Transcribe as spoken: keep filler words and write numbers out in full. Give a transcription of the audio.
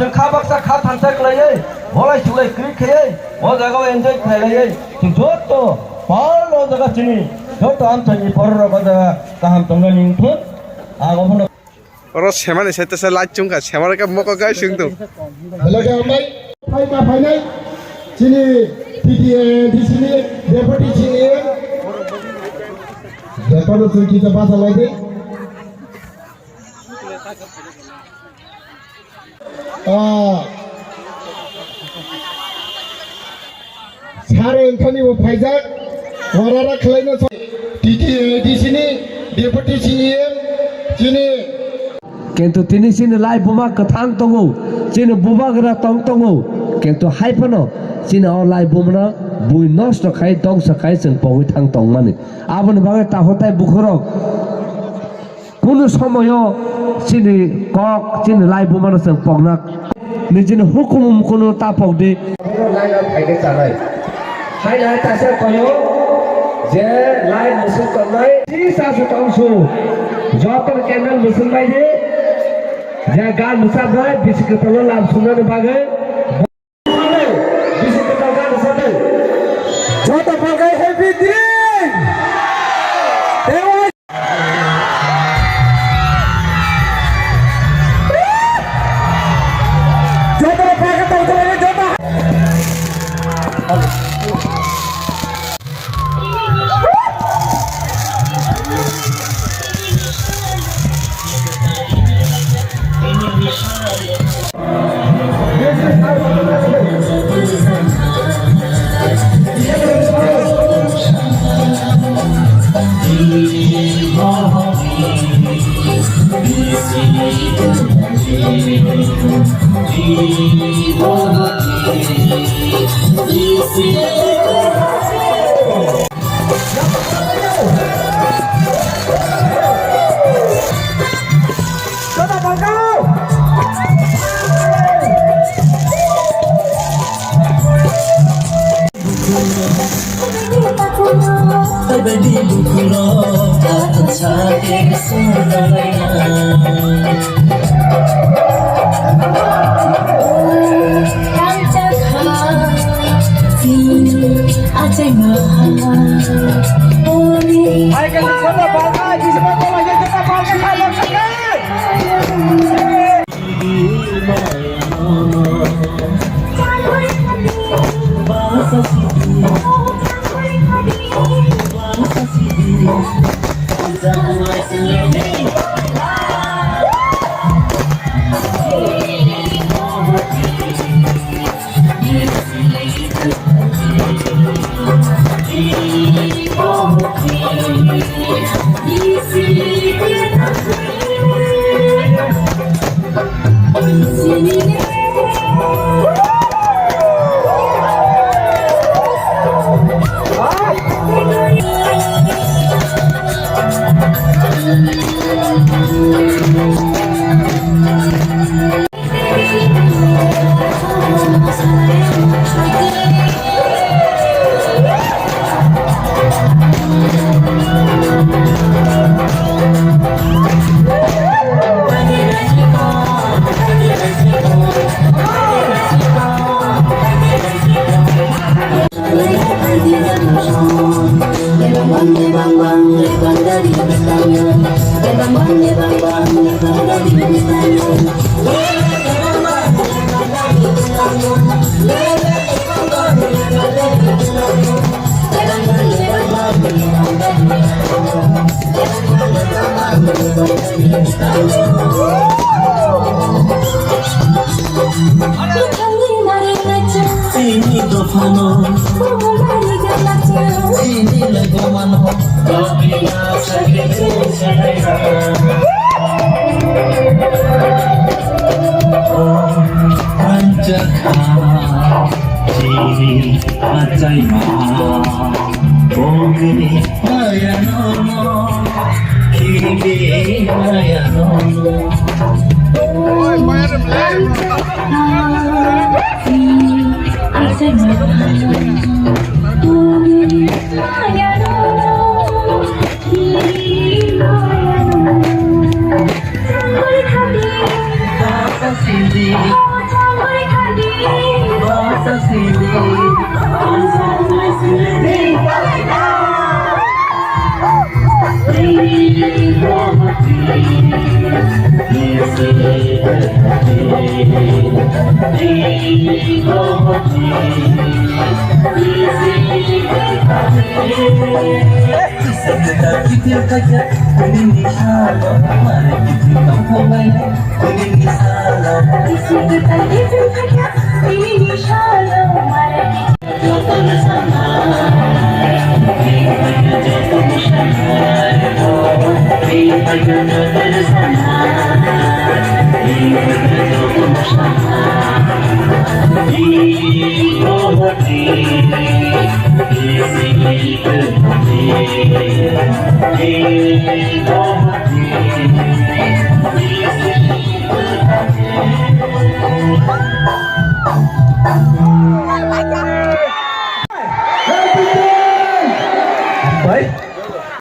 Chwng kha baksa kha thansa khlaiwi, bolai suklai kwrwi khaiwi, o jaga o enjoy khlailaiwi, chwng joto pal o jaga chini joto amchaini bororok o jaga kaham tongnani wngthun. Ang obono Oro semani side se light chungkha, semani khe mokol kai sing tong. Belai khe hambai, phai ma phainai, chini P T A, D C ni deputy C E M, jotono chwng kisa bacha lai di. Ah, sir wngthani bo phaijak, warara khlaina sa-, T T A D C ni deputy C E M chini. Kintu tini chini lai buma kwthang tongo, chini bubagra tong tongo, kintu hai phano chini o lai bumano bui nosto khai, dongsa khai, chwng pogwi thang tongmani. Aboni bagwi takhuk tai bukhurok. Kunu somoyo chini kok, chini lai bumano chwng pokna. Nijini hukumu mukunu ta pokdi. Laino phaikhe chanai. Haino hai taisa koyo je lai mwswk tongnai. Tisa se tongsu. Joto candle mwswk bai di. Je gan mwsaknai bisi kwtalo lam sumnani bagwi. Bisi kwtal gan rwchapnai. Joto phagai happy drink. Tei joto phagai tongthoknai joto. Chini dophano chini lagomano. Anjakha chini achaima. Bai.